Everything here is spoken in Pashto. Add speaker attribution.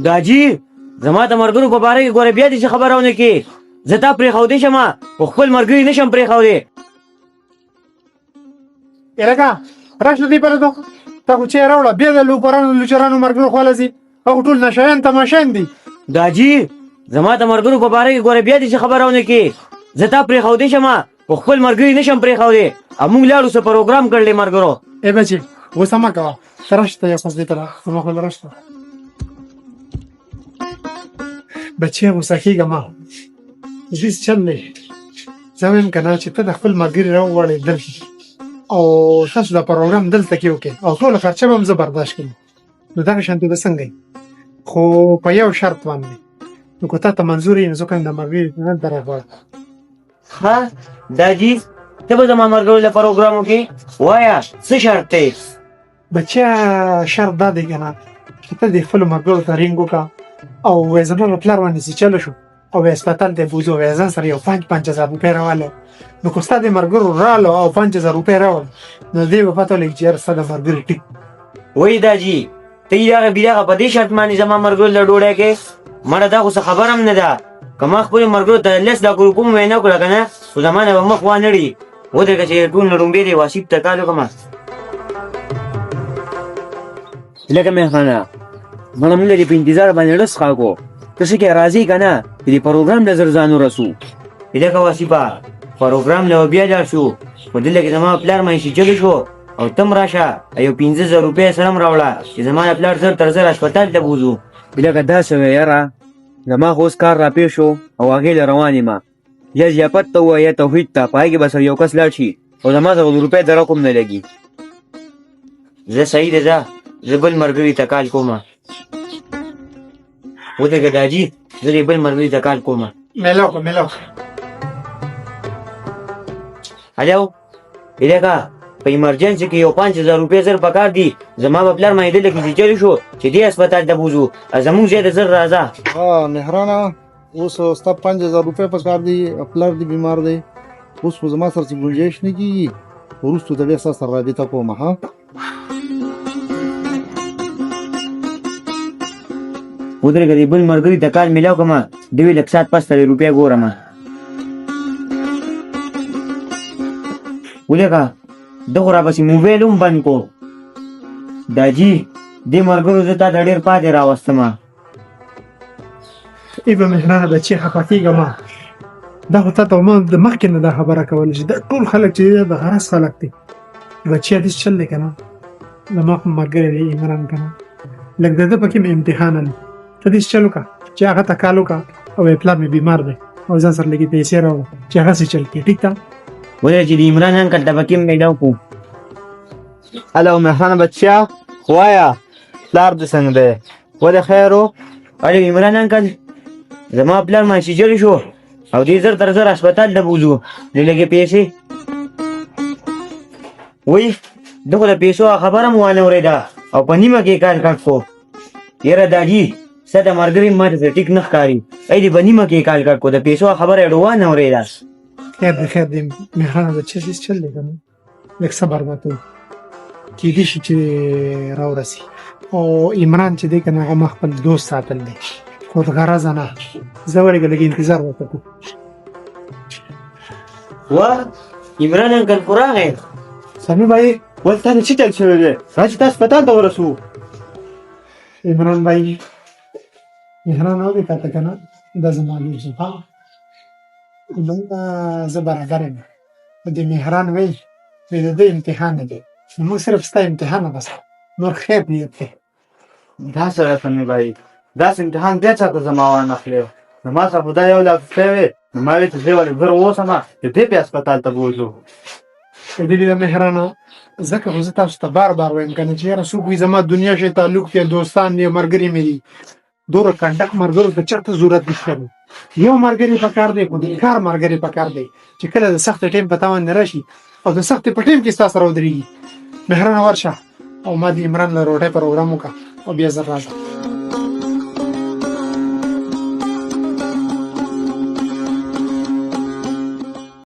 Speaker 1: داجي زما د ملګرو په باره کې ګوره بیا داسې خبره ونه کړې. زه تا پرېښودی شم خو خپل ملګري نه شم پرېښودی.
Speaker 2: الکه راشه دې پره ته تا خو چای راوړه، بیا د لوپرانو لوچرانو ملګرو خواله ځي، هغه ټول نشیان تماشیان دي.
Speaker 1: داجي زما د ملګرو په باره کې ګوره بیا داسې خبره ونه کړې. زه تا پرېښودی شم خو خپل ملګري نه شم پرېښودی. او موږ لاړو څه پروګرام کړلی ملګرو.
Speaker 2: ای بچې غوسه مه کوه، ته راشه، ته یو څه دې ته زما خو راشه بچې، غوسه کېږه مه. زه چل دی، زه وایم که نه چې ته د خپل ملګري راوغواړې دلته او تاسو دا پروګرام دلته کې وکړئ او ټوله خرچه به هم زه برداشت کړم، نو دغه شانتې به څنګه وي؟ خو په یو شرط باندې. نو که تا ته منظور یې نو زه کوم د ملګري دلته راغواړم.
Speaker 1: ښه داجي ته به زما ملګرو له پروګرام وکړې، وایه څه شرط دی؟
Speaker 2: بچیا شرط دا دی که نه چې ته دې خپلو ملګرو ته رینګ وکړه او وایې زما په پلار باندې څه چل شو او وایې هسپتال ته یې بوځو، وایې ځان سره یو 5-5 هزار روپۍ راواله. نو که ستا د ملګرو رالو او 5000 روپۍ راوړل نو دې به پته ولګي چې یاره ستا د ملګري ټیک.
Speaker 1: وایي داجي ته یې دغه بیدغه په دې شرط باندې زما ملګرو له ډوډۍ کې مړه دا خو څه خبره هم نه ده. که ما خپلو ملګرو ته لس لکه روپو مې وینا وکړه که نه خو زما نه به مخ وانه ړي. ودرېږه چې ټول نه ړومبی دی واسیب ته کال وکړم. لکه مهمانه مړه موږ دې په انتظار باندې ړس خاکو، ته څه کې راځې که نه چې دې پروګرام له زر ځان ورسو. لکه واسیبه پروګرام له بیا لاړ شو، خو دلته کې زما پلار باندې چې جګ شو او تم راشه یو 5000 روپۍ سره هم راوړه چې زما د پلار زر تر زر هسپتال ته بوځو. لکه داسې وی یاره زما خو اوس کار راپېښ شو او هغې له روان یم، یا ضیافت ته ووایه یا توحید ته، په هغې کې به سره یو کس لاړ شي او زما سره د روپۍ درک هم نه لګي. زه صحیح دی، ځه زه بل ملګري ته کال کوم. ودرېږه داجي زه دې بل ملګري ته کال کوم.
Speaker 2: میلاو کړه، میلاو کړه.
Speaker 1: الو الکه په ایمرجنسي کې یو 5000 روپۍ زر پکار دي، زما په پلار باندې دلته کې چل شو چې دې هسپتال ته بوځو، زموږ ځای ته زر راځه.
Speaker 3: ها مهرانه اوس ستا 5000 روپۍ پکار دي، پلار دې بیمار دی، اوس خو زما سره څه ګنجایش نه کېږي، وروسته ته بیا ستا سره رابطه کوم. ها
Speaker 1: ودرېږه دې بل ملګري ته کال میلاو کړم، دی وی لږ ساعت پس ته روپۍ ګورم. ولېږه ده خو راپسې موبایل هم بند کو. داجي دې ملګرو زه تا ته ډېر پاتې راوستم.
Speaker 2: ای به مهرانه بچې خفه کېږه مه، دا خو تا ته ما د مخکې نه دا خبره کوله چې دا ټول خلک چې دي د غرض خلک دي. بچیه داسې چل دی که نه، زما خو ملګری دی عمران که نه، لږ د ده پکې مې امتحان دی. ته داسې چل وکړه چې هغه ته کال وکړه او وایې پلار مې بیمار دی او ځان سره لږې پیسې راوړه چې هغه څه چل کړي، ټیک ده؟
Speaker 1: ولې چې د عمران انکل ته پکې میلاو کړو.
Speaker 4: هلو مهرانه بچیا وایه پلار دې څنګه دی؟ ولې خیر و؟
Speaker 1: الو عمران انکل زما پلار ماشیجر شو او دې زر تر زر هسپتال ته بوځو، د لږې پیسې وایي. ده خو د پیسو خبره مو وانه ورېده او په نیمه کې کار کټ کو. یاره داجي ستا د ملګري ما ته ټیک نه ښکاري، ای دې په نیمه کې کار کټ کو، د پیسو خبره یې وانه ورېده.
Speaker 2: خیر دی، خیر دی مهرانه بچیه، څه چل دی که نه، لږ صبر راته وکړه، کېدای شي چې راورسي. او عمران چې دی که نه هغه ما خپل دوست ساتل دی خو د غرضه نه، زه ورېږه لږ انتظار ورته کوم.
Speaker 1: واه عمران انکل خو راغی.
Speaker 4: سمي بھائی ولې تاسو څه چل شوی دی؟ راځئ تاسو هسپتال ته ورسو.
Speaker 2: عمران بھائی مهران او دې کاته که نه دا زما لور زلفا زه برابر یم، خو د مهران وی وی د ده امتحان دی، نو موږ صرف ستا امتحان اخیسته، نور خیر نیت دی.
Speaker 4: دا څه رسمي بھائی داسې امتحان بیا چاته زما وانه خلې، زما سره خو دا یو لاک روپۍ وې، نو ما وې چې زه ولې زر اوسم چې دې بیا هسپتال ته بوځو.
Speaker 2: دې دې مهرانه ځکه خو زه تاسو ته بار بار وایم که نه چې یاره څوک وي زما دنیا شي تعلق دی، دوستان دي، ملګري مې دي، دوره کنډک ملګرو ته چېرته ضرورت نشته دی. یو ملګری پکار دی خو د کار ملګری پکار دی چې کله د سختې ټیم په تا باندې راشي او د سختې په ټیم کې ستا سره ودرېږي. مهرانه ورشه او ما د عمران له روټۍ پروګرام وکړه او بیا زر راځه.